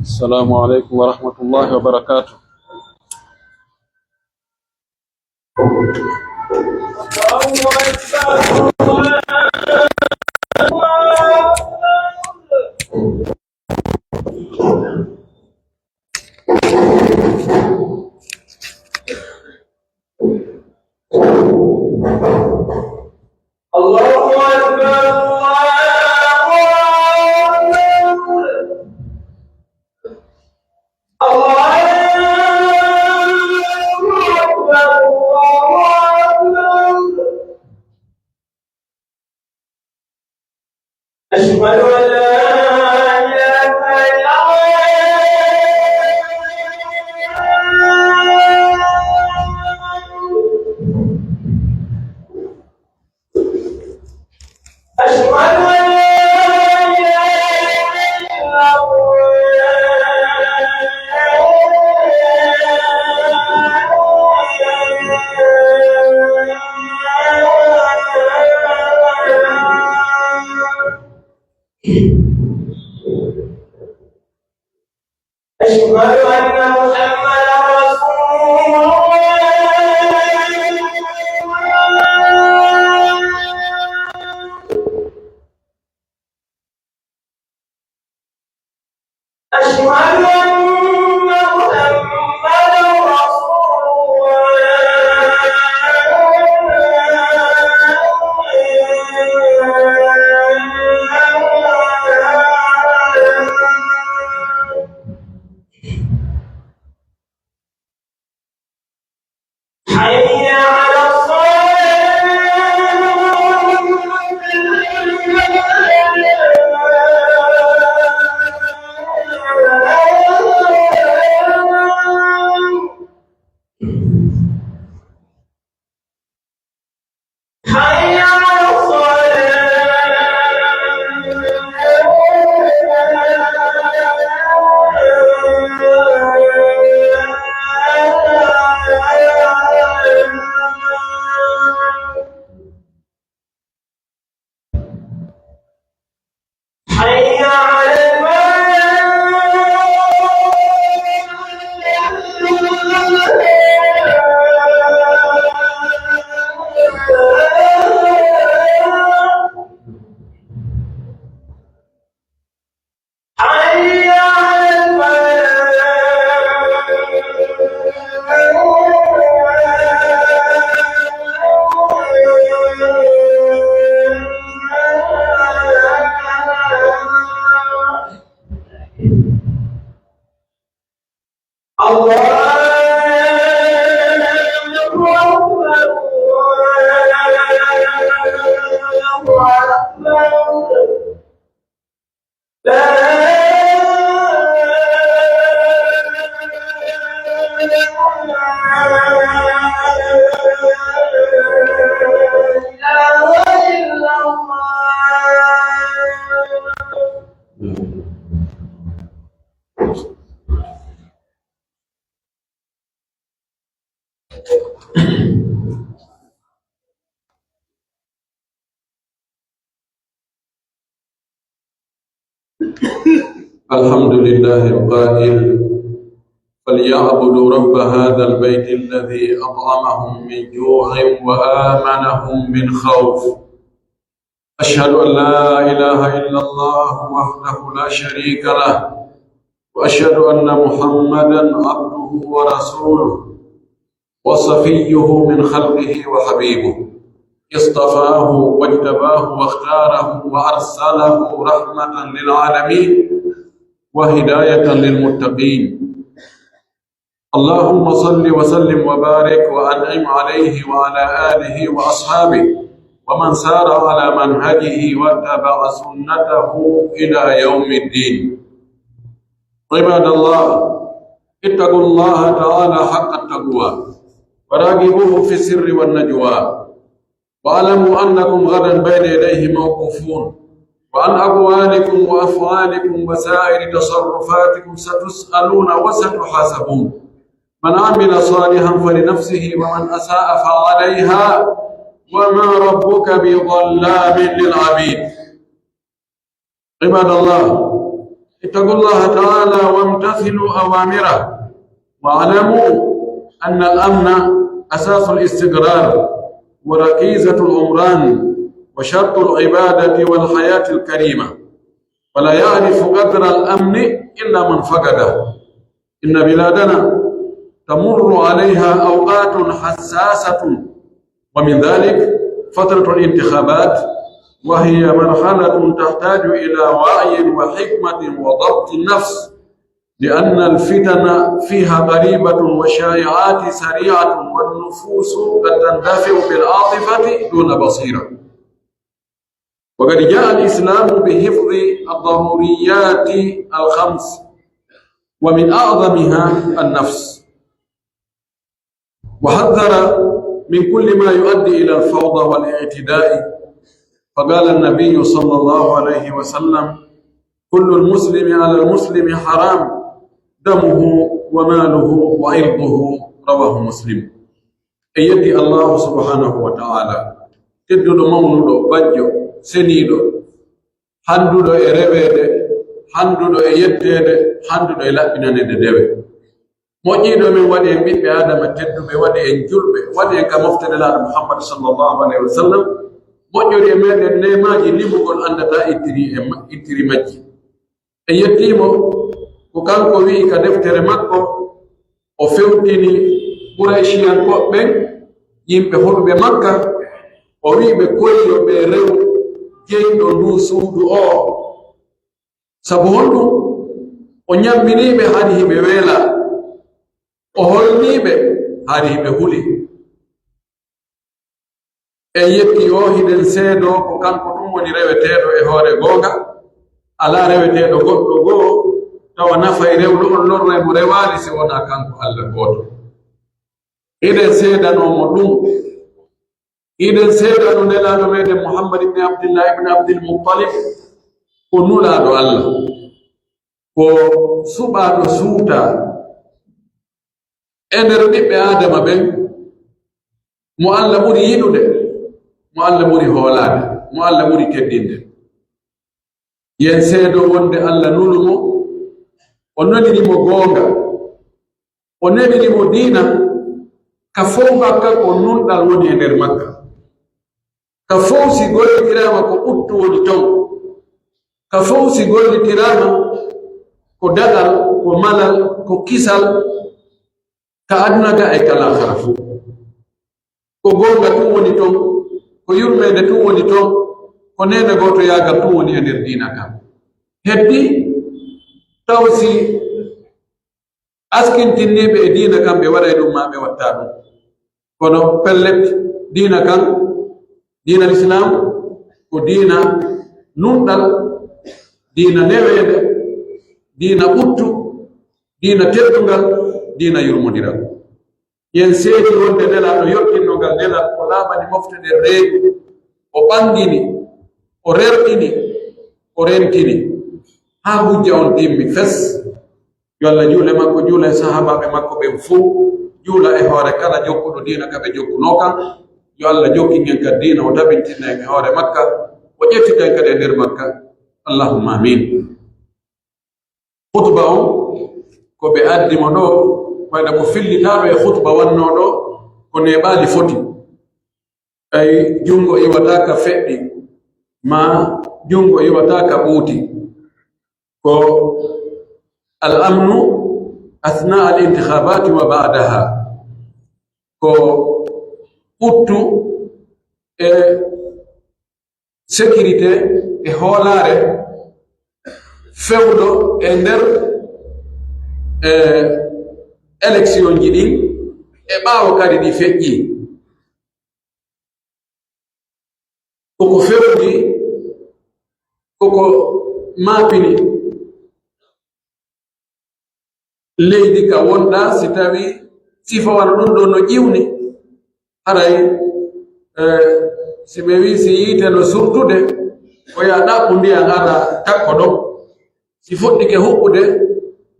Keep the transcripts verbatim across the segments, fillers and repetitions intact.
السلام عليكم ورحمة الله وبركاته. الله أكبر، الله أكبر. الله أكبر، الله أكبر. أشهد أن لا إله إلا الله. أشهد أن لا إله إلا الله. أشهد أن محمدا رسول الله. أشهد أن محمدا رسول الله. حي على الصلاة. حي على الصلاة. حي على الفلاح. حي على الفلاح. الله أكبر، الله أكبر. لا إله إلا الله. الحمد لله القائل: "فليعبدوا رب هذا البيت الذي أطعمهم من جوع وآمنهم من خوف". أشهد أن لا إله إلا الله وحده لا شريك له، وأشهد أن محمدا عبده ورسوله، وصفيه من خلقه وحبيبه، اصطفاه واجتباه واختاره وأرسله رحمة للعالمين وهداية للمتقين. اللهم صل وسلم وبارك وأنعم عليه وعلى آله وأصحابه ومن سار على منهجه واتبع سنته إلى يوم الدين. عباد الله، اتقوا الله تعالى حق التقوى وراقبوه في السر والنجوى، واعلموا أنكم غدا بين يديه موقوفون، وعن أقوالكم وأفعالكم وسائر تصرفاتكم ستسألون وستحاسبون. من عمل صالحا فلنفسه ومن أساء فعليها وما ربك بظلام للعبيد. عباد الله، اتقوا الله تعالى وامتثلوا أوامره، واعلموا أن الأمن أساس الاستقرار وركيزة العمران وشرط العبادة والحياة الكريمة، ولا يعرف قدر الأمن إلا من فقده. إن بلادنا تمر عليها أوقات حساسة، ومن ذلك فترة الانتخابات، وهي مرحلة تحتاج إلى وعي وحكمة وضبط النفس، لأن الفتن فيها غريبة وشائعات سريعة، والنفوس قد تندفع بالعاطفة دون بصيرة. وقد جاء الإسلام بحفظ الضروريات الخمس، ومن أعظمها النفس، وحذر من كل ما يؤدي إلى الفوضى والاعتداء، فقال النبي صلى الله عليه وسلم: كل المسلم على المسلم حرام دمه وماله وعرضه. رواه مسلم. En yetti Allahu subhanahu wa ta'ala, tedduɗo, mawnuɗo, bajjo, seniiɗo, handuɗo e reweede, handuɗo e yetteede, handuɗo e laɓɓinaneede dewe. Moƴƴiiɗo men, waɗi en ɓiɓɓe Aadama tedduɓe, waɗi en julɓe, waɗi en ka mofte Nelaaɗo Muhammad sallallahu alaihi wa sallam. Moƴƴori e meɗen neemaaji limugol anndataa ittiri e ma-, ittiri majji. En yettii mo ko kanko wi'i ka deftere makko, o fewtini Qurayshiyankooɓe ɓen, yimɓe hoɗuɓe Makka, o wi'i ɓe: "Koy yo ɓe rew jeyɗo nduu suudu oo." Sabu honɗun? O ɲamminii ɓe hari hiɓe weelaa, o hoynii ɓe hari hiɓe huli. En yettii o, hiɗen seedoo ko kanko tun woni reweteeɗo e hoore goonga, alaa reweteeɗo goɗɗo goo tawa nafay rewɗo on, lorray mo rewaali si wonaa kanko Alla gooto. Hiɗen seedanoo mo ɗun. Hiɗen seedanoo Nelaaɗo meɗen Muhammad ibn Abdillah ibn Abdil Muttalib ko Nulaaɗo Alla, ko suɓaaɗo suutaa. E nder ɓiɓɓe Aadama ɓen, mo Alla ɓuri yiɗude, mo Alla ɓuri hoolaade, mo Alla ɓuri teddinde. Yen seedo wonde Alla nulu mo, o neliri mo goonga, o neliri mo diina, ka fow makka ko nunɗal woni e nder makka. Ka fow si gollitiraama ko ɓuttu woni ton, ka fow si gollitiraama ko daɗal, ko malal, ko kisal, ka aduna ka e ka laakhara fow. Ko goonga tun woni ton, ko yurmeende tun woni ton, ko neene gootoyaagal tun woni e nder diina kan. Heddi taw si askintinniiɓe e diina kan ɓe waɗay ɗun maa ɓe wattaa ɗun. Kono pellet, diina kan, diina Lislaam, ko diina nunɗal, diina neweende, diina ɓuttu, diina teddungal, diina yurmondiral. Yen seedi wonde Nelaaɗo yottinnoo ngal nelal, o laaɓani mofte ɗen reedu, o ɓanngini, o rerɗini, o rentini, haa hujja on timmi fes. Yo Alla juul e makko, juula e sahaabaaɓe makko ɓen fow, juula e hoore kala jokkuɗo diina ka ɓe jokkunoo kan. Yo Alla jokkin en ka diina, o tabintina en e hoore makka, o ƴettita en kadi e nder makka. Allahumma amin. Khutba on, ko ɓe addi mo ɗoo, wayno ko fillitaaɗo e khutba wannoo ɗoo, ko neeɓaali foti. Ay, junngo iwataa ka feɗɗi, maa junngo iwataa ka ɓuuti. Ko al-amnu athnaa al-intikhabaati wa ba'daha. Ko ɓuttu e sécurité e hoolaare fewndo e nder, e, électionji ɗin e ɓaawo kadi ɗi feƴƴii. Koko fewndi, koko maapini leydi ka wonɗaa, si tawii sifa wano ɗun ɗoo no ƴiwni, haray, eh, si ɓe wi'i si yiite no surtude, ko yaa ɗaɓɓu ndiyan ara takko ɗon. Si fuɗɗike huɓɓude,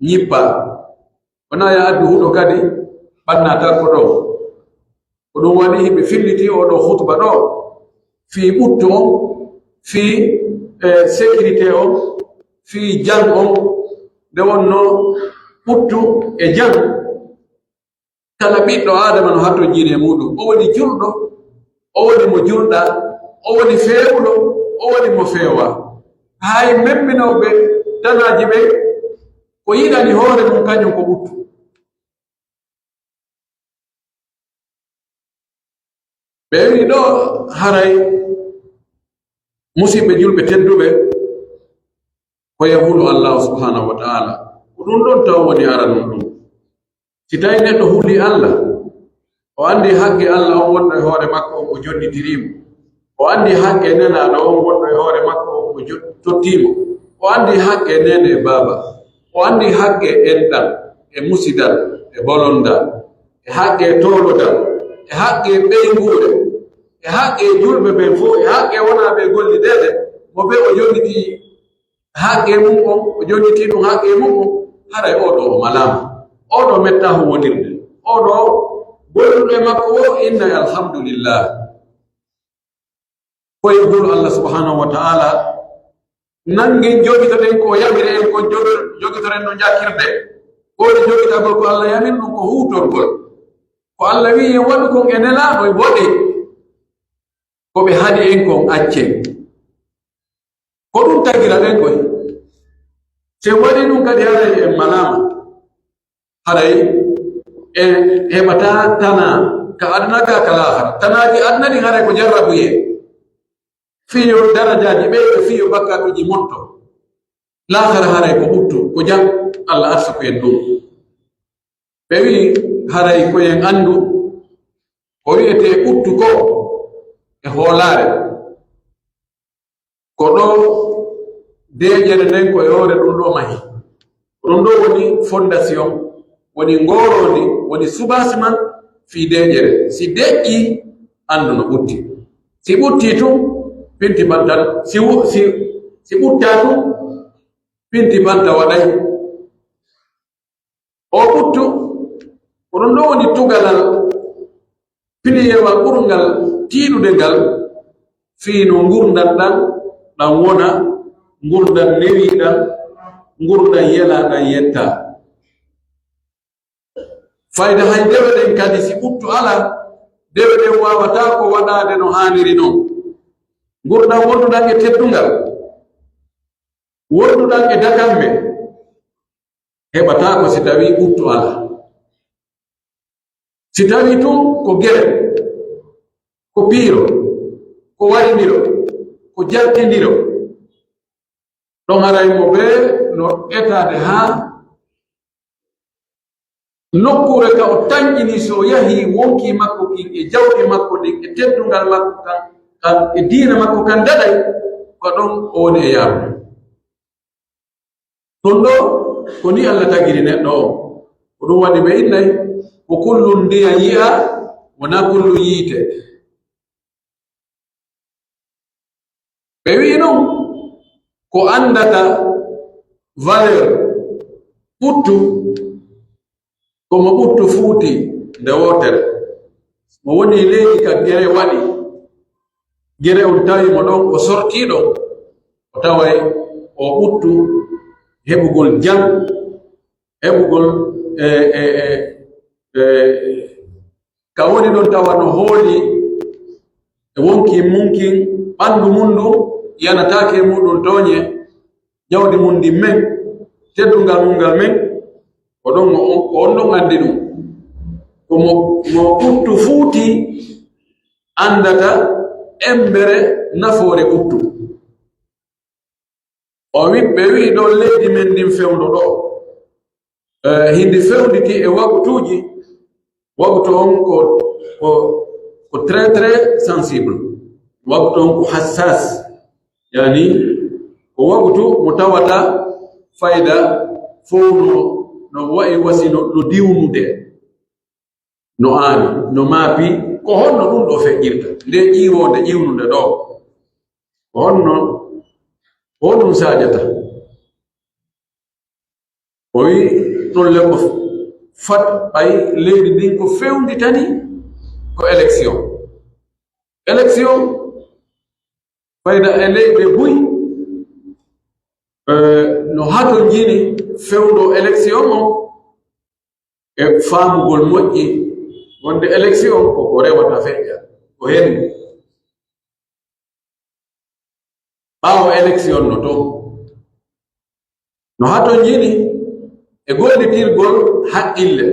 ñippaa. Wonaa yaa addu huɗo kadi, ɓannaa takko ɗon. Ko ɗun waɗi hiɓe filliti oo ɗoo khutba ɗoo, fii ɓuttu on, fii e sécurité on, fii jan on, nde wonnoo ɓuttu e jan, kala ɓiɗɗo Aadama no hattojjiri e muuɗum. O woni julɗo, o woni mo julɗaa, o woni feewuɗo, o woni mo feewaa. Hay memminooɓe tanaaji ɓen, ko yiɗani hoore mum kañum ko ɓuttu. Ɓe wi'i ɗoo, haray musiɓɓe julɓe tedduɓe, ko e hulu Allaahu subhaanahu wa ta'aala. Ko ɗum ɗon taw woni aranun ɗum. Si tawii neɗɗo hulii Alla, o anndii haqqe Alla on wonɗo e hoore makko on, o jonnitirii mo. O anndii haqqe Nelaaɗo on wonɗo e hoore makko on, o jo-, tottii mo. O anndii haqqe neene e baaba. O anndii haqqe enɗan, e musidal, e bolondal, e haqqe toolodal, e haqqe ɓeynguure, e haqqe julɓe ɓen fow, e haqqe wonaaɓe gollideede, mo ɓe o jonnitii haqqe mum on, o jonnitii ɗum haqqe mum on, haray oo ɗoo o malaama. Oo ɗoo mettaa huwwondirde. Oo ɗoo golluɗo e makko woo inna e alhamdulillah. Ko e hulu Allah subhanahu wa ta'ala, nanngen jogitoɗen ko o yamiri en kon, jogi-, jogitoren no jakkirde. Ko woni jogitagol ko Allah yamiri ɗum ko huutorgol. Ko Allah wi'i en waɗu kon e Nelaaɗo e waɗee. Ko ɓe haɗi en kon accen. Ko ɗum tagira ɗen koy. Si en waɗii ɗum kadi haray en malaama. Haray en heɓataa tanaa ka aduna ka, ka laahara. Tanaaji aduna ɗin haray ko jarrabuyee. Fii yo darajaaji ɓeydo, fii yo bakkaatuuji moƴƴo. Laahara haray ko ɓuttu, ko jam Allah arsuku en ɗum. Ɓe wi'i haray ko en anndu ko wi'etee ɓuttu ko e hoolaare. Ko ɗoo deeƴere nden ko e hoore ɗum ɗoo mahi. Ko ɗum ɗoo woni fondation, woni ngooroondi, woni soubassement fii deeƴere. Si deƴƴii, anndu no ɓutti. Si ɓuttii tun, pinti banta, si wu-, si, si ɓuttaa tun, pinti banta waɗay. Oo ɓuttu, ko ɗum ɗoo woni tugalal, piliyewal ɓurngal tiiɗude ngal, fii no ngurndan ɗan, ɗan wona ngurndan newiiɗan, ngurndan yelaa, ɗan yettaa. Fayda hay dewe ɗen kadi, si ɓuttu alaa, dewe ɗen waawataa ko waɗaade no haaniri non. Ngurndan wonduɗan e teddungal, wonduɗan e dakamme, heɓataa ko si tawii ɓuttu alaa. Si tawii tun ko gere, ko piiro, ko warindiro, ko jaltindiro, ɗon haray mo bee no etaade haa nokkuure ka o tanƴini, si o yahii wonkii makko kin e jawdi makko ndin e teddungal makko kan, kan e diina makko kan daɗay, ko ɗon o woni e yaarude. Ɗun ɗoo, ko nii Allah tagiri neɗɗo on. Ko ɗun waɗi ɓe innay, ko kullun ndiyan yi'aa, wonaa kullun yi'etee. Ɓe wi'i non, ko anndata valeur ɓuttu, ko mo ɓuttu fuuti nde wootere. Mo woni leydi ka gere waɗi, gere on tawi mo ɗon, o sortii ɗon, o taway o ɓuttu heɓugol jam, heɓugol, e, e, e, e, ka woni ɗon tawa no hooli e wonkii mun kin, ɓanndu mun ndun yanataake e muɗum tooñe, jawdi mun ndin men, teddungal mun ngal men, ko ɗon o, o, on ɗon anndi ɗum. Ko mo, mo ɓuttu fuuti anndata embere nafoore ɓuttu. O wi-, ɓe wi'i ɗon leydi men ndin fewndo ɗoo, eh, hindi fewnditi e wagutuuji, wagutu on ko, ko, ko très, très sensible. Wagutu on ko hassas, yani ko wagutu mo tawata fayda fow no, no wa'i wasi no, no diwnude. No aani, no maapi, ko honno ɗun ɗoo feƴƴirta? Nde ƴiiwoonde ƴiwnunde ɗoo, ko honno, ko honɗun saajata? O wi'i, ɗun le ko fat, ɓay leydi ndin ko fewnditani ko élection. Élection, fayda e leyɗe buy, jini fewndo élection on e faamugol moƴƴi wonde élection ko ko rewata feƴƴa, ko hendu. Ɓaawo élection no ton. No hatonjini e gollitirgol haqqille,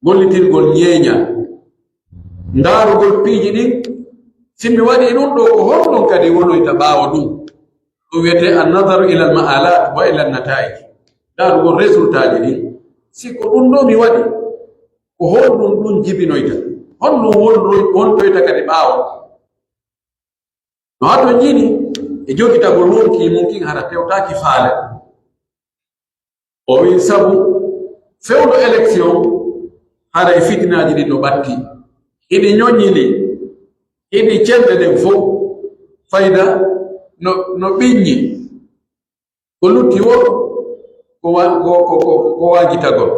gollitirgol ɲeeɲal, ndaarugol piiji ɗin, si mi waɗii ɗun ɗoo, ko honɗun kadi wonoyta ɓaawo ɗun? Ɗun wi'etee an-nazaru ilal ma'alat wa ilan nata'ij, ndaarugol résultat ji ɗin. Si ko ɗun ɗoo mi waɗi, ko honɗun ɗun jibinoyta? Honɗun wonroy-, wontoyta kadi ɓaawo? No hatonjini e jogitagol wonkii mun kin hara tewtaaki faale. O wi'i sabu fewndo élection haray fitinaaji ɗin no ɓatti. Hiɗi ɲoɲɲini, hiɗi cende ɗen fow. Fayda no, no ɓiɲɲi. Ko lutti wo ko wa-, ko, ko, ko, ko waajitagol.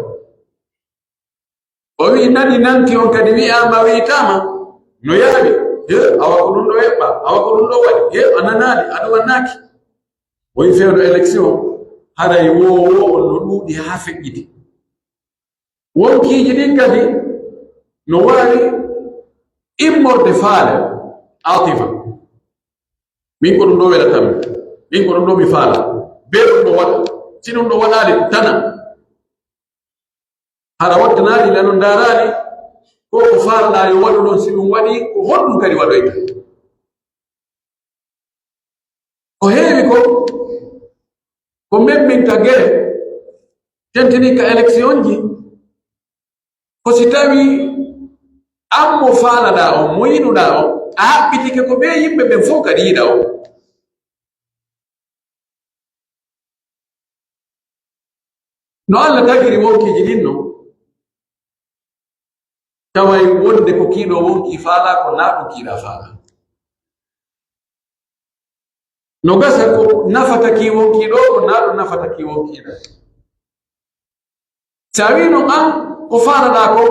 O wi'i, nani nanti on kadi wi'aama, wi'itaama, no yaawi. He, awa ko ɗun ɗoo eɓɓaa, awa ko ɗun ɗoo waɗi. He, a nanaali, a ɗun wannaaki. O wi'i fewndo élection, haray wo, wo on no ɗuuɗi haa feƴƴiti. Wonkiiji ɗin kadi no waawi immorde faale, atifa. Min ko ɗun ɗoo welatammi. Min ko ɗun ɗoo mi faalaa. Bee ɗun ɗoo waɗa. Si ɗun ɗoo waɗaali, tana. Hara wattanaali, nano ndaaraali, ko ko faalɗaa yo waɗu ɗon, si ɗun waɗii, ko honɗun kadi waɗoyta? Ko heewi kon, ko memminta gere, tentinii ka électionji, ko si tawii an mo faalaɗaa on, mo yiɗuɗaa on, a haɓɓitike ko ɓee yimɓe ɓen fow kadi yiɗa on. No Alla tagiri wonkiiji ɗin non, taway wonde ko kii ɗoo wonkii faalaa, ko naa ɗun kii ɗaa faalaa. No gasa ko nafata kii wonkii ɗoo, ko naa ɗun nafata kii wonkii ɗaa. Si a wi'i non an ko faalaɗaa kon,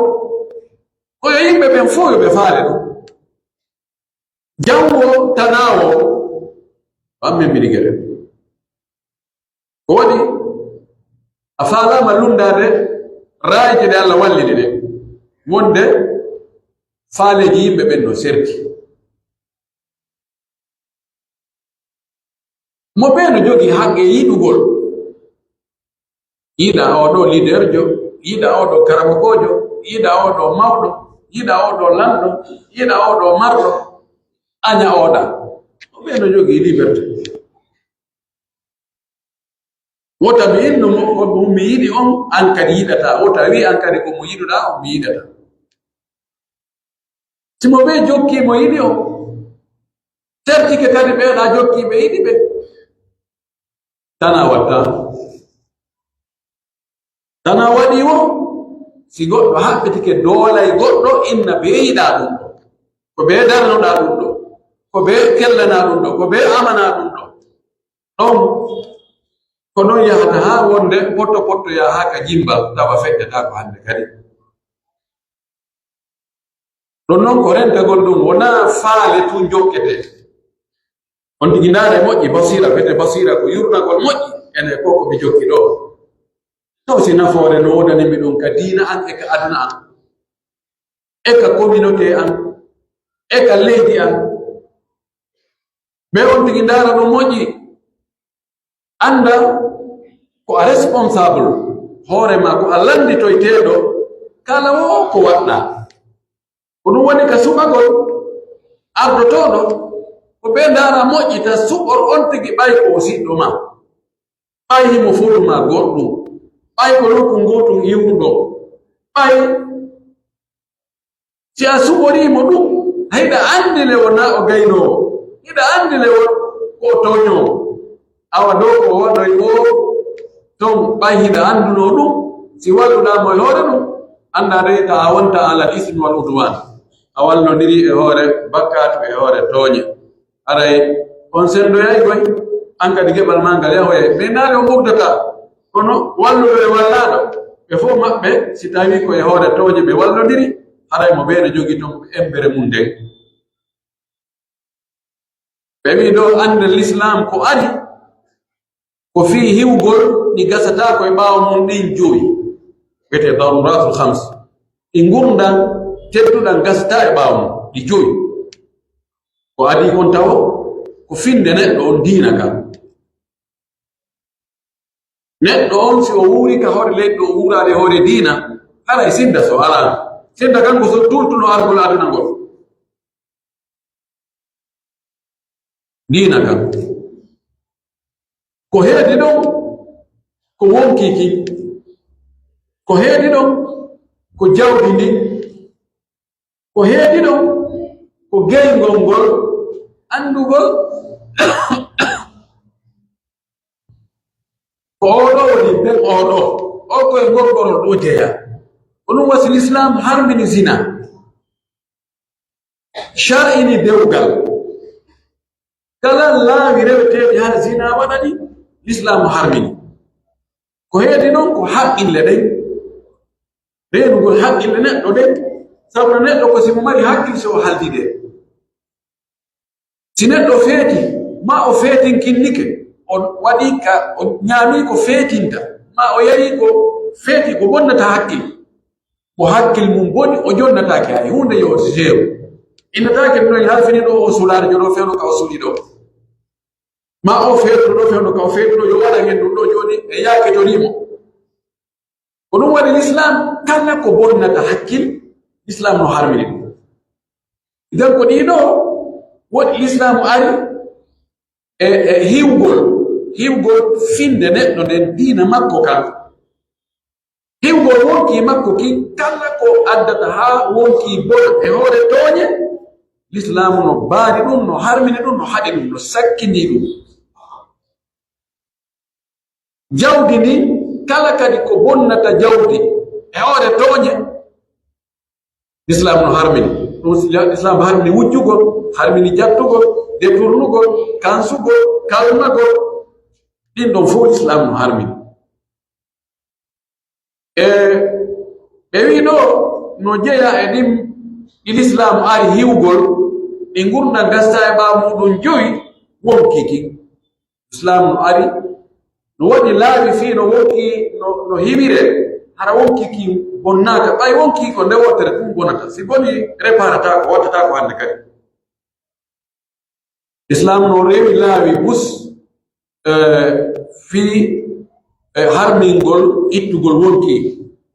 ko yo yimɓe ɓen fow yo ɓe faale ɗun. Jango tanaawo, an memminike ɗen. Ko waɗi a faalaama lunndaade raaje ɗe Alla wallini ɗen, wonde faaleeji yimɓe ɓen no serti. Mo bee no jogii haqqe yiɗugol. Yiɗa oo ɗoo leaderjo, yiɗa oo ɗoo karamokoojo, yiɗa oo ɗoo mawɗo, yiɗa oo ɗoo lanɗo, yiɗa oo ɗoo marɗo, aɲa oo ɗaa. Mo bee no jogii liberté. Wota mi inno mo, mo mi yiɗi on, an kadi yiɗataa. Wota wi'i an kadi ko mo yiɗuɗaa on mi yiɗataa. Si mo bee jokkii mo yiɗi on, tertike kadi ɓee ɗaa jokkii ɓe yiɗi ɓe. Tanaa wattaa. Tanaa waɗii wo, si goɗɗo haɓɓitike doolay goɗɗo, inna bee yiɗaa ɗun ɗoo, ko bee darnoɗaa ɗun ɗoo, ko bee kellanaa ɗun ɗoo, ko bee amanaa ɗun ɗoo. Ɗon, ko non yahata haa wonde potto potto yaha haa ka jimbal, tawa feƴƴataako hande kadi. Ɗon non ko rentagol ɗun, wonaa faale tun jokketee. On tigi ndaara e moƴƴi, basiira, fete basiira ko yurnagol moƴƴi, ene ko ko mi jokki ɗoo. Taw si nafoore no wonani mi ɗun ka diina an e ka aduna an, e ka communauté an, e ka leydi an. Ɓe on tigi ndaara no moƴƴi. Annda ko a responsable hoore maa, ko a lannditoyteeɗo kala wo ko waɗɗaa. Ko ɗun woni ka suɓagol ardotooɗo, ko ɓe ndaara moƴƴita, suɓor on tigi ɓay ko o siɗɗo maa, ɓay himo folu maa goɗɗun, ɓay ko nokku ngootun iwruɗon, ɓay si a suɓorii mo ɗun, hiɗa anndi le wonaa o gaynoowo, hiɗa anndi le wo ko o tooñoowo. Awa dow ko o waɗoy o ton, ɓay hiɗa anndunoo ɗun, si walluɗaa mo e hoore ɗun, anndaa de ka a wonta alal ismi wal udwaan, a wallondirii e hoore bakkaatu, e hoore tooɲe. Haray on senndoyay koy, an kadi geɓal maa ngal yahoyay. Ɓe naali on ɓurdataa, kono walluɗo e wallaaɗo, ɓe fow maɓɓe, si tawii ko e hoore tooɲe ɓe wallondiri, haray mo ɓe no jogii ton embere mun nden. Ɓe wi'i ɗoo, annde Lislaam ko ari, Ko fii hiwgol ɗi gasataa ko e ɓaawo mun ɗin jowi, wiyetee daruratul khams. Ɗi ngurndan tedduɗan gasataa e ɓaawo mun, ɗi jowi. Ko adii kon tawo, ko finde neɗɗo on diina kan. Neɗɗo on, si o wuuri ka hoore leydi ɗo, o wuuraade hoore diina, haray sinda so alaa. Sinda kan ko so tultuno argol aduna ngol. Diina kan. Ko heedi ɗon, ko wonkii kin. Ko heedi ɗon, ko jawdi ndin. Ko heedi ɗon, ko geyngol ngol, anndugol. Ko oo ɗoo woni ben oo ɗoo. Oo ko e ngol ngol ɗoo jeyaa. Ko ɗum wasi Lislaam harmini zina. Shar'ini dewgal. Kala laawi reweteeɗi hara zina waɗani, Lislaamu harmini. Ko heedi non ko haqqille ɗen. Reenugol haqqille neɗɗo ɗen. Sabu no neɗɗo ko si mo mari haqqil si o haldide. Si neɗɗo feeti, ma o feetinkinnike, o waɗi ka, o ñaami ko feetinta, ma o yari ko feeti ko bonnata haqqil. Mo hakkil mun boni, o jonnataake hay huunde, yo seeru. Innataake ɗum ɗon halfini ɗo o sulaade, joɗo fewndo ka o suli ɗo. Ma o feetuno ɗo fewndo ka o feetuno, yo waɗa hen ɗum ɗo jooni e yaake to rimo. Ko ɗum waɗi Lislaam, kala ko bonnata hakkil, Lislaam no harmini ɗum. Idan ko ɗii ɗo woɗi Lislaamu ari e, e hiwgol, hiwgol finde neɗɗo nden diina makko kan. Hiwgol wonkii makko kin, kala ko addata haa wonkii bona e hoore tooñe, Lislaamu no baari ɗum, no harmini ɗum, no haɗi ɗum, no sakkini ɗum. Jawdi ndin, kala kadi ko bonnata jawdi e hoore tooñe, Lislaam no harmini. Ɗum Lislaam harmini wujjugol, harmini jattugol, deturnugol, kansugol, kalmagol. Ɗin ɗon fof Lislaam no harmini. E ɓe wi'i ɗo no jeyaa e ɗin ɗi Lislaam ari hiwgol, ɗi ngurndan gasta e ɓaa muɗum jowi wonkii kin. Lislaam no ari, no waɗi laawi fii no wonkii, no, no hiwiree, hara wonkii kin bonnaaka. Ɓay wonkii ko nde wootere tun bonata. Si bonii, reparataako, wattataako hannde kadi. Lislaam no rewi laawi bus, eh, fii, eh, harmingol ittugol wonkii.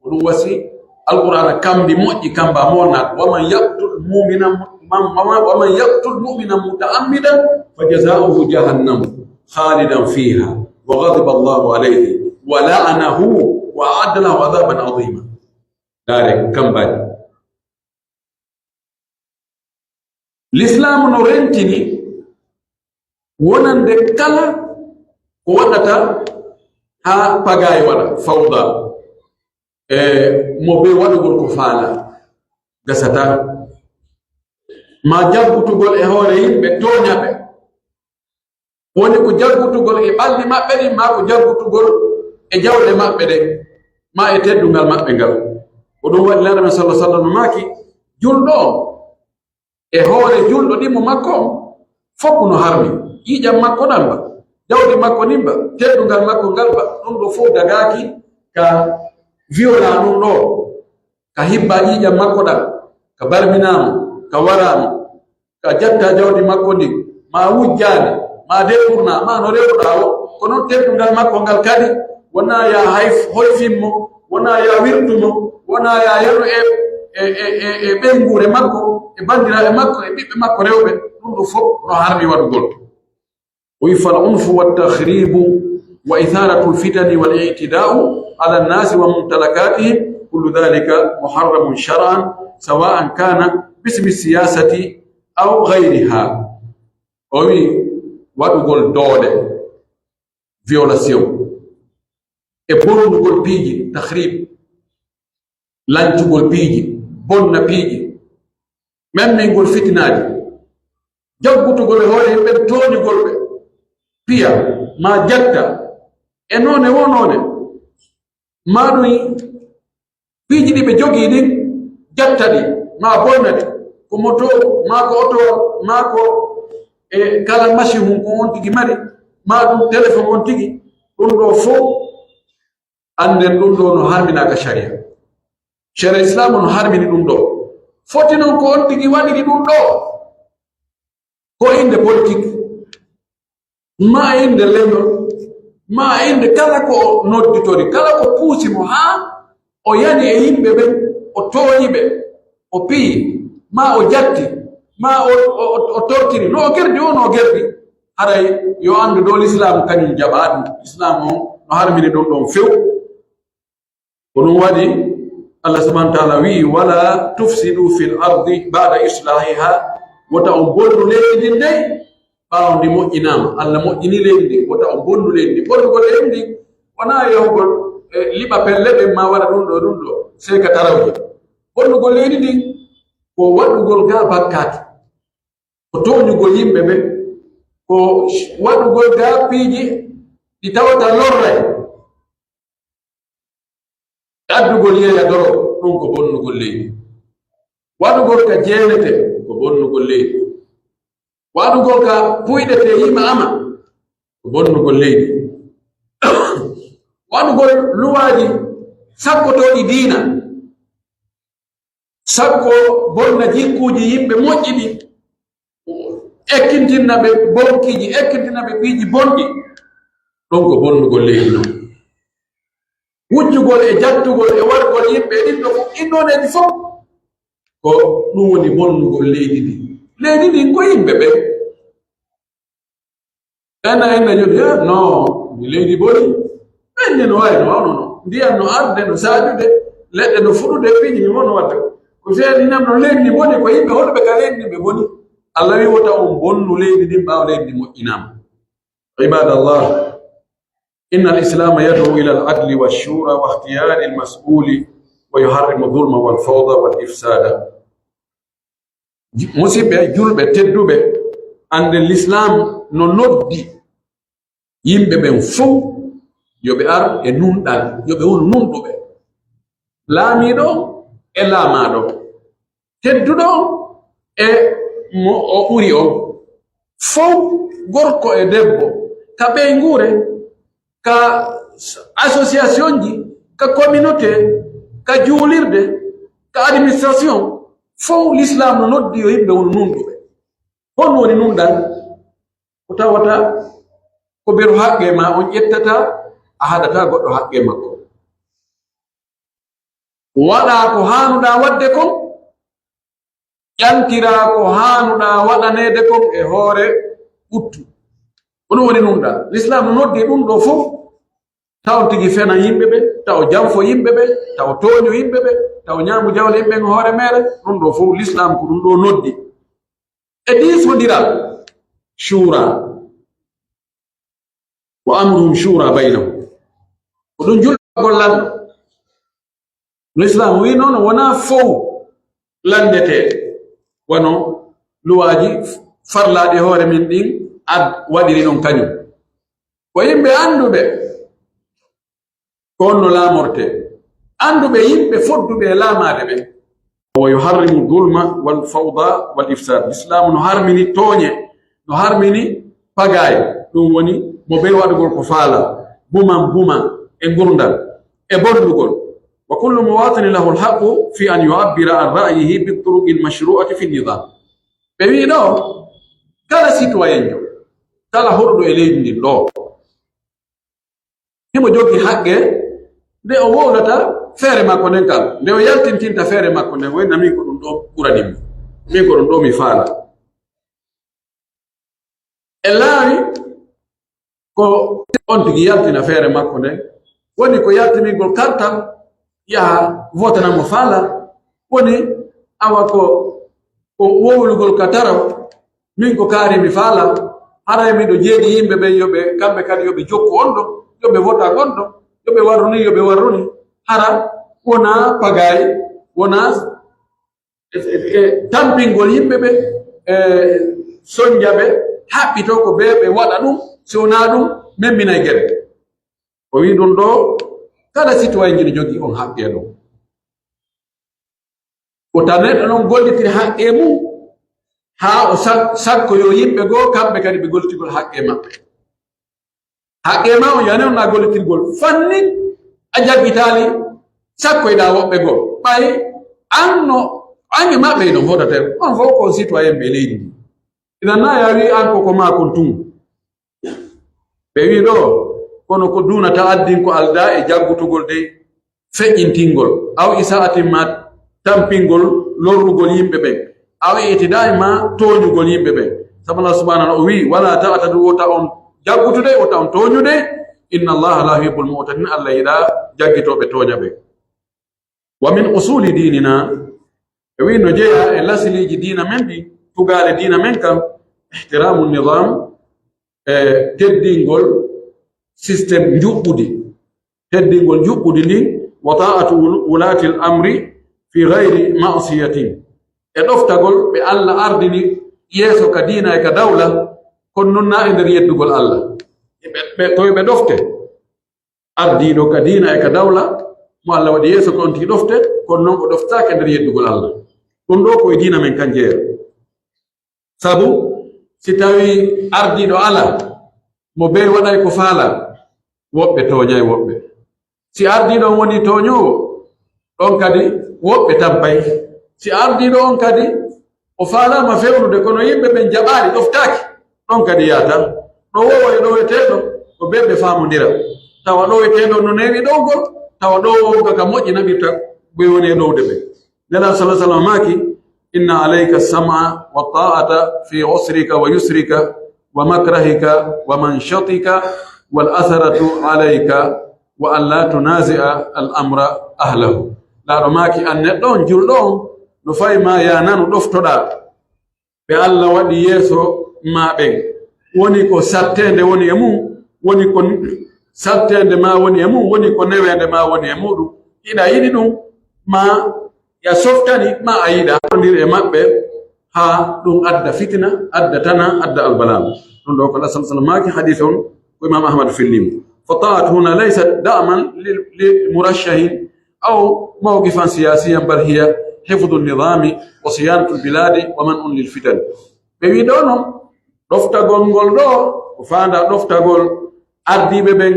Ko ɗum wasi Alqur'aana kambi moƴƴi, kamba mo naat, "Wa man yaqtul mu'mina mu-, man, wa man, wa man yaqtul mu'mina muta'ammidan fa jazaa'uhu jahannamu khalidan fiha wa ghadiba Allahu alayhi wa la'anahu wa a'adda lahu adhaban adhima." Ndaare kambaani. Lislaamu no rentini wonande kala ko waɗata haa pagaay waɗa, fawda, e mo be waɗugol ko faala, gasata. Ma jaggutugol e hoore yimɓe, tooña ɓe. Woni ko jaggutugol e ɓalli maɓɓe ɗin, maa ko jaggutugol e jawle maɓɓe ɗen, maa e teddungal maɓɓe ngal. Ko ɗum waɗi Laaɗo men sallallahu alaihi wasallam maaki, julɗo on e hoore julɗo ɗimmo makko on, fof no harmi. Ƴiiƴam makko ɗan ba, jawdi makko ndin ba, teddungal makko ngal ba, ɗum ɗo fof dagaaki ka viola ɗum ɗo, ka hibba ƴiiƴam makko ɗan, ka barminaama, ka waraama, ka jatta jawdi makko ndin, maa wujjaani, maa deɓurnaa, maa no rewruɗaa o, ko non teddungal makko ngal kadi, wonaa yaa hay hoyfin mo, wonaa yaa wirtu mo, wonaa yaa yanu e, e, e, e, e ɓeynguure makko, e banndiraaɓe makko, e ɓiɓɓe makko rewɓe, ɗum ɗo fof no harmi waɗugol. O wi'i, "فالعنف والتخريب وإثارة الفتن والاعتداء على الناس وممتلكاتهم، كل ذلك محرم شرعا، سواء كان باسم السياسة أو غيرها." O wi'i, waɗugol doole, violation, e bonnugol piiji, tahrib, lancugol piiji, bonna piiji, memmingol fitinaaji, jaggutugol e hoore yimɓe, tooñugol ɓe, piya, maa jatta, e noone woo noone, maa ɗum piiji ɗi ɓe jogii ɗin, jatta ɗi, maa bonna ɗi, ko moto, maa ko oto, maa ko e kala machine hun ko on tigi mari, maa ɗum téléphone on tigi, Ɗun ɗoo fow, annden ɗun ɗoo no harminaa ka sharia. Sharia Islaamu no harmini ɗun ɗoo. Foti non ko on tigi waɗiri ɗun ɗoo. Ko innde politik, maa innde leñol, maa innde kala ko o nodditori, kala ko puusi mo haa o yani e yimɓe ɓen, o tooñi ɓe, o piyi, maa o jatti, maa o, o, o, o tortiri. No o gerdi o, no o gerdi. Haray yo anndu ɗoo Lislaamu kañun jaɓaa ɗun. Lislaamu on no harmini ɗun ɗon few. Ko ɗun waɗi Allah subhanahu wa ta'ala wi'i, "Wala tufsidu fil ardi ba'da islahiha." Wota on bonnu leydi ndin dey, ɓaawo ndi moƴƴinaama. Allah moƴƴini leydi ndin, wota on bonnu leydi ndin. Bonnugol leydi ndin wonaa yahugol, eh, liɓa pelle ɗen maa waɗa ɗun ɗoo, ɗun ɗoo, sey ka tarawje. Bonnugol leydi ndin ko waɗugol gaa bakkaatu, ko tooñugol yimɓe ɓen, ko waɗugol gaa piiji ɗi tawata lorray. Addugol yeeya doro, ɗun ko bonnugol leydi. Waɗugol ka jeenete, ko bonnugol leydi. Waɗugol ka puyɗe tee yima ama, ko bonnugol leydi. Waɗugol luwaaji sakkotooɗi diina, sakko bonna jikkuuji yimɓe moƴƴi ɗin, ekkintinna ɓe bonkiiji, ekkintinna ɓe piiji bonɗi, ɗon ko bonnugol leydi non. Wujjugol e jattugol e wargol yimɓe e ɗin ɗoo fow, ɗin nooneeji fow, ko ɗun woni bonnugol leydi ndin. Leydi ndin ko yimɓe ɓen. Enna, enna joni, "Eh, no, mi leydi boni." Ɓen ne no wayi, no wano no. Ndiyan no arde, no saajude, leɗɗe no fuɗude, piiji mi wono wadde. Ko seedi nam no leydi ndi boni, ko yimɓe honɓe ka leydi ndi ɓe boni. Allah wi wota on bonnu leydi ndin ɓaawo leydi ndi moƴƴinaama. عباد الله، إن الإسلام يدعو إلى العدل والشورى واختيار المسؤول ويحرم الظلم والفوضى والإفساد. Musiɓɓe julɓe tedduɓe, annden Lislaam no noddi yimɓe ɓen fow yo ɓe ar e nunɗal, yo ɓe wonu nunɗuɓe. Laamiiɗo e laamaaɗo, tedduɗo e mo o ɓuri on, fow, gorko e debbo, ka ɓeynguure, ka associationji, ka communauté, ka juulirde, ka administration, fow Lislaam no noddi yo yimɓe wonu nunɗuɓe. Honɗun woni nunɗal? Ko tawata ko beru haqqee maa on ƴettataa, a haɗataa goɗɗo haqqee makko. Waɗaa ko haanuɗaa waɗde kon, ƴantiraa ko haanuɗaa waɗaneede kon e hoore ɓuttu. Ko ɗun woni nunɗal. Lislaam no noddi ɗun ɗoo fow. Taw tigi fena yimɓe ɓe, taw janfo yimɓe ɓe, taw tooño yimɓe ɓe, taw ñaamu jawle yimɓe ɓen hoore meere, ɗun ɗoo fow Lislaam ko ɗun ɗoo noddi. E diisondiral, shura. "Wa amruhum shura baynahum." Ko ɗun julɓe gollal. No Islaam wi'i non, wonaa fow lanndetee, wano luwaaji farlaaɗi hoore men ɗin ad-, waɗiri non kañun. Ko yimɓe annduɓe ko honno laamortee, annduɓe yimɓe fodduɓe e laamaade ɓen. "Wa yuharrimu dhulma wal fawda wal ifsad." Islaamu no harmini tooñe, no harmini pagaye, ɗun woni mo bee waɗugol ko faalaa, buman buma e ngurndan, e bonnugol. "Wa kullu muwatinin lahu al-haqqu fi an yu'abbira an ra'yihi bi turuqil mashru'ati fi nizam." Ɓe wi'i ɗoo, kala citoyenjo, kala hoɗuɗo e leydi ndin ɗoo, himo jogii haqqee nde o wowlata feere makko nden kala, nde o yaltintinta feere makko nden, "Way na min ko ɗun ɗoo ɓurani mi, min ko ɗun ɗoo mi faala." E laawi ko on tigi yaltina feere makko nden, woni ko yaltinirgol kartal, yaha votana mo faala, woni awa ko, ko wowlugol ka taraw, "Min ko kaari mi faala." Haray miɗo jeeɗi yimɓe ɓen, yo ɓe, kamɓe kadi yo ɓe jokku on ɗon, yo ɓe vota on ɗon, yo ɓe warru ni, yo ɓe warru ni. Hara wonaa pagaye, wonaa e, e, e tampingol yimɓe ɓe, e sonja ɓe, haɓɓitoo ko ɓe, ɓe waɗa ɗun, si wonaa ɗun, memminay gere. O wi'i ɗun ɗoo, kala citoyen no jogii on haqqee ɗon. Ko tan neɗɗo non gollitiri haqqee mun, haa o sak-, sakkoyoo yimɓe goo, kamɓe kadi ɓe gollitigol haqqee maɓɓe. Haqqee maa on yani on na gollitirgol fannin a jaggitaali sakkoyɗaa woɓɓe goo. Ɓay an no, an e maɓɓe no fodata, on fof ko citoyen ɓe leydi ndi. Ina na ya wi an ko, ko maa kon tun. Ɓe wi ɗo, kono ko duuna ta'addin ko aldaa e jaggutugol dey feƴƴintingol, aw isa'atin ma tampingol lorrugol yimɓe ɓen, aw i'tidaa'in ma tooñugol yimɓe ɓen. Sabu Allah subhanahu wa ta'ala o wi, "Wala ta'tadu, wota on jaggutude, wota on tooñude, inna Allaha la yuhibbul mu'tadin, Allah yiɗaa jaggitooɓe tooña ɓen." Wa min usuli dinina, e wi no jeyaa e lasiliiji diina men ɗin, tugaale diina men kan, ihtiramu nizam, e teddingol système njuɓɓudi, teddingol njuɓɓudi ndin, wa ta'atu wul-, wulatil amri fi ghayri ma'siyatin, e ɗoftagol ɓe Allah ardini yeeso ka diina e ka dawla, kono non na e nder yeddugol Allah. Ɓe, ɓe, to ɓe ɗofte. Ardiiɗo ka diina e ka dawla, mo Allah waɗi yeeso ko on tigi ɗofte, kono non o ɗoftaake nder yeddugol Allah. Ɗum ɗo ko e diina men kan jeeya. Sabu, si tawii ardiiɗo alaa, mo bee waɗay ko faalaa, woɓɓe tooñay woɓɓe. Si ardiiɗo on woni tooñoowo, ɗon kadi woɓɓe tampay. Si ardiiɗo on kadi o faalaama fewnude, kono yimɓe ɓen jaɓaali, ɗoftaaki, ɗon kadi yaata. Ɗo wowo e ɗoweteeɗo ko bee ɓe faamondira. Tawa ɗoweteeɗo no neewi ɗowgol, tawa ɗowowo ka moƴƴi naɓirta ɓe woni e ɗowde ɓe. Nelaaɗo sallallahu alaihi wasallam maaki, "Inna alayka sam'a wa ta'ata fi usrika wa yusrika wa makrahika wa manshatika wal asaratu alayka wa an la tunazi'a al amra ahlahu." Nelaaɗo maaki, an neɗɗo on, julɗo on, no fay ma ya nanu ɗoftoɗaa ɓe Allah waɗi yeeso maa ɓen. Woni ko satteende woni e mum, woni ko satteende maa woni e mum, woni ko neweende maa woni e muɗum. Hiɗa yiɗi ɗum, maa ya softani, maa a yiɗa. Ndir e maɓɓe, haa ɗum adda fitina, adda tana, adda albalaa. Ɗum ɗo ko Nelaaɗo sallallahu alaihi wasallam maaki, hadiis on ko Imaam Ahmad fillimo. Fa ta'atu huna laysat da'man lil, lil murashahin aw mawqifan siyasiyan, bal hiya hifdhu nizami wa siyanatul biladi wa man'un lil fitan. Ɓe wi ɗo non, ɗoftagol ngol ɗo, ko faanda ɗoftagol ardiiɓe ɓen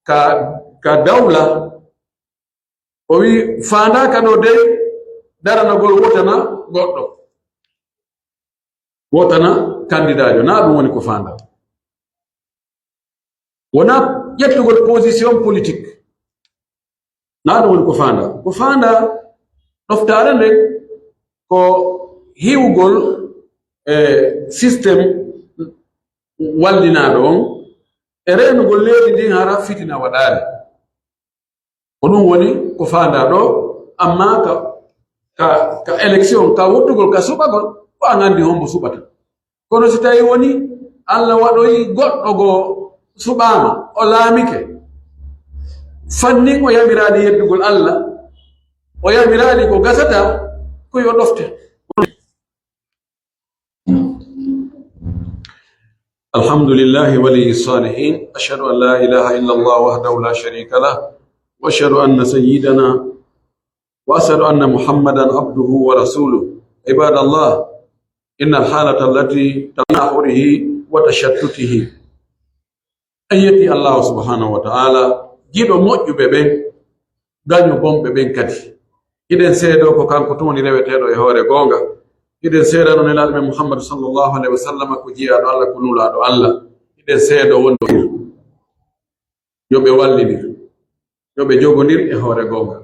ka, ka dawla. O wi faandaaka ɗo dey daranagol wotana goɗɗo. Wotana kandidaajo, na ɗum woni ko faanda. Wona ƴettugol position politique. Na ɗum woni ko faanda. Ko faanda ɗoftaare nden ko hiwgol, e, système wallinaaɗo on e reenugol leydi ndin hara fitina waɗaali. Ko ɗum woni ko faandaa ɗo, amma ka, ka, ka élection, ka wottugol, ka suɓagol, ko an anndi hombo suɓata. Kono si tawi woni Allah waɗoyi goɗɗo goo suɓaama, o laamike, fannin o yamiraali yeddugol Allah, o yamiraali ko gasata, ko yo ɗofte. الحمد لله ولي الصالحين. أشهد أن لا إله إلا الله وحده لا شريك له. وأشهد أن سيدنا، وأشهد أن محمدا عبده ورسوله. عباد الله، إن الحالة التي تناحره وتشتته. En yetti Allahu subhanahu wa ta'ala, giɗo moƴƴuɓe ɓen, gaño bonɓe ɓen kadi. Hiɗen seedoo ko kanko tun woni reweteeɗo e hoore goonga. Hiɗen seedano Nelaaɗo men Muhammadu sallallahu alaihi wa sallam ko jiyaaɗo Allah, ko nulaaɗo Allah. Hiɗen seedoo wonde yo ɓe wallindir, yo ɓe jogondir e hoore goonga.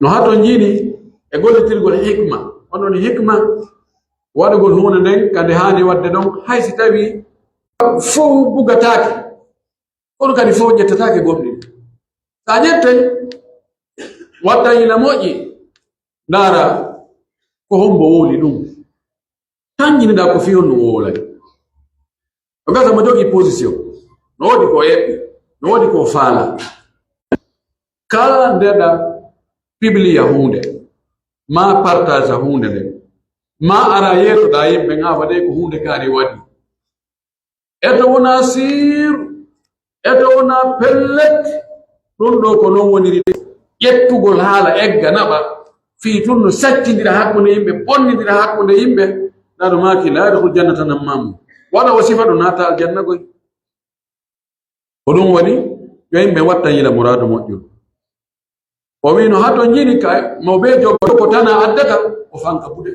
No haton jiini e gollitirgol hikma. Onon hikma waɗugol huunde nden ka nde haani waɗde ɗon, hay si tawii fow bugataake, kono kadi fow ƴettataake gomɗinta. Sa ƴettay, watta ina moƴƴi, ndaara ko hombo wowli ɗum. Tan jiniɗaa ko fii honno wowlay. O gasa mo jogii position. No woodi ko o eɓɓi, no woodi ko o faala. Kala ndeɗa pibliya huunde, ma partage huunde nden, ma ara yeetoɗaa yimɓe, nga waɗay ko huunde kaari waɗi. Eto wona siir, eto wona pellet. Ɗum ɗo ko non woniri ƴettugol haala egga naɓa. Fii tun no saccindira hakkunde yimɓe, bonnindira hakkunde yimɓe. Naɗo maaki, "La yadkhul jannata nammamu." Wano o sifa ɗum naata aljanna goy. Ko ɗum woni, yo yimɓe watta yila muraadu moƴƴuru. O wi'no, "Hato njini ka mo bee jogo ko tana addata, o fanka buɗe."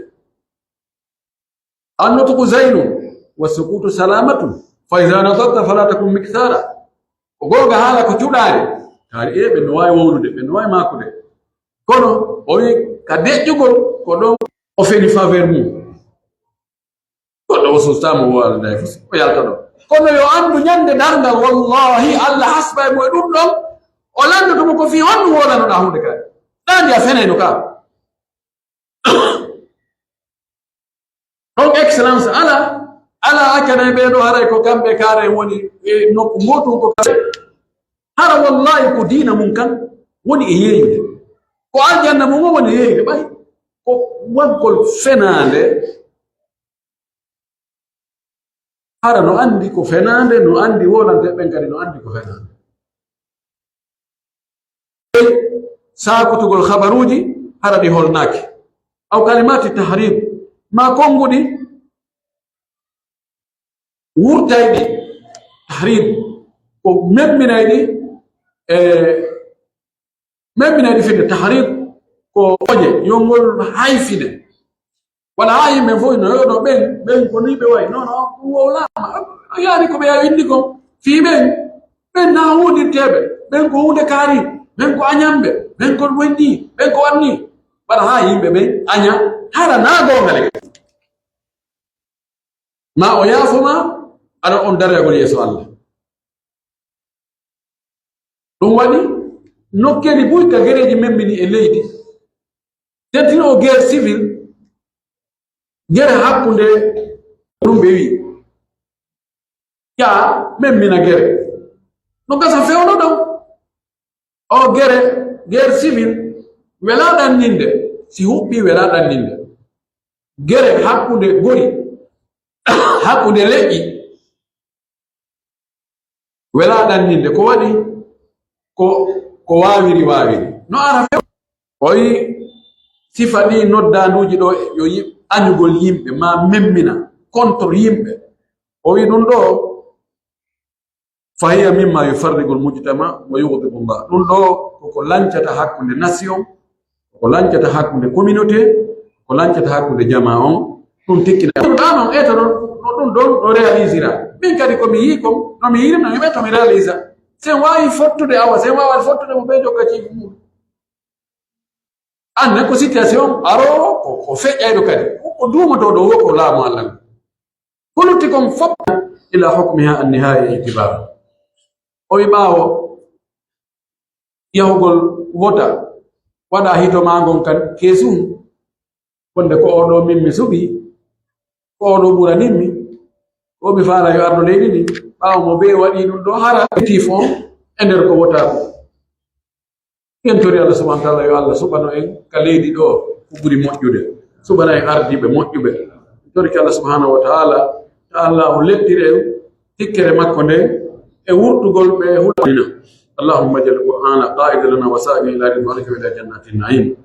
"Annutqu zaynun, wa sukutu salamatun, fa idha nataqta fala takun mikthara." Ko goonga haala ko cuɗaare. Kaari e ɓe no waawi wowlude, ɓe no waawi maakude. Kono o wi'i ka deƴƴugol, ko ɗon o feni faveur mum. Goɗɗo o sustaama o wowlana e fusi, o yalta ɗon. Kono yo anndu ɲande darngal, wallahi, Allah hasbay mo e ɗum ɗon, o lanndoto mo ko fii honɗum wowlanoɗaa huunde kadi. Ɗaa ndi a fenayno ka. Ɗon excellence ala, ala accana e ɓee ɗoo haray ko kamɓe kaare woni e nokku ngootun ko kamɓe. Hara wallahi ko diina mun kan woni e yeeyude. Ko aljanna mun on woni e yeeyude ɓay. Ko waggol fenaande. Hara no anndi ko fenaande, no anndi wolante ɓen kadi no anndi ko fenaande. Saakutugol habaruuji, hara ɗi holnaaki. Aw kalimaati tahriid, maa konnguɗi wurtayɗi tahriid, ko memminayɗi, e, memminayɗi fine, tahriid ko oje, yo ngol hayfine. Wala haa yimɓe fof no, yo no ɓen, ɓen ko ni ɓe wayi. Non, non, ɗum wowlaama. Ɗum yaani ko ɓe winndi kon. Fii ɓen, ɓen naa wuundirteeɓe. Ɓen ko huunde kaari. Ɓen ko añamɓe. Ɓen ko wenɗi. Ɓen ko wanni. Wala haa yimɓe ɓen aña. Hara naa goonga le. Ma o yaafo ma, aɗa on daragol yeeso Allah. Ɗum waɗi nokkeeli buy ka gereeji memmini e leydi. Tentinoo guerre civile, gere hakkunde ɗum ɓe wi'i. Yaa, memmina gere. No gasa fewndo ɗon. O gere, guerre civile, welaa ɗanninde. Si huɓɓii, welaa ɗanninde. Gere hakkunde gori, hakkunde leƴƴi. Welaa ɗanninde ko waɗi ko, ko waawiri waawiri. No ara few. O wi'i sifa ɗi noddaanduuji ɗo yo yi-, añugol yimɓe, maa memmina, contre yimɓe. O wi'i ɗum ɗo, "Fa hiya mimma yufarriqul mujtama wa yughdibu Allah." Ɗum ɗo ko ko lancata hakkunde nation, ko ko lancata hakkunde communauté, ko ko lancata hakkunde jamaa on, ɗum tikkina. Ɗum ɗa non, eto ɗon, no ɗum ɗon, ɗo réalisira. Min kadi ko mi yii kon, no mi yiri non, mi ɓe to mi réalisa. Sen waawi fottude awa, sen waawi fottude mo ɓe jokka ciifu mum. Anne ko situation aroowo, ko, ko feƴƴayɗo kadi. Ko, ko duumotooɗo wo ko laamu Allah ngu. Ko lutti kon fof ila hukmiha an nihaya itibar. O wi ɓaawo yahugol wota, waɗa hito maa ngon kan keesun. Wonde ko oo ɗoo min mi suɓii, ko oo ɗoo ɓuranimmi, ko mi faala yo ardo leydi ndi. Ɓaawo mo bee waɗii ɗum ɗoo, hara tii fof e nder ko wotaa ko. En tori Allah subhanahu wa ta'ala yo Allah suɓano en ka leydi ɗoo ko ɓuri moƴƴude, suɓana en ardiiɓe moƴƴuɓe. En torike Allah subhanahu wa ta'ala, ta Allah o lettir en tikkere makko nden e wurtugol ɓe hulɓina. اللهم اجعل القرآن قائدا لنا وسائقا إلى رضوانك وإلى جنات النعيم.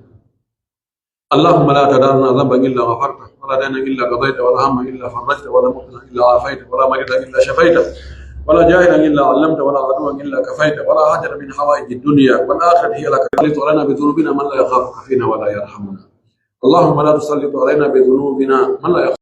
اللهم لا تدع لنا ذنبا إلا غفرته، ولا دينا إلا قضيته، ولا هما إلا فرجته، ولا مبتلا إلا عافيته، ولا مريضا إلا شفيته، ولا جاهلا إلا علمته، ولا عدوا إلا كفيته، ولا حاجة من حوائج الدنيا والآخرة هي لك رضا، ولا تسلط علينا بذنوبنا من لا يخافك فينا ولا يرحمنا. اللهم لا تسلط علينا بذنوبنا من لا يخافك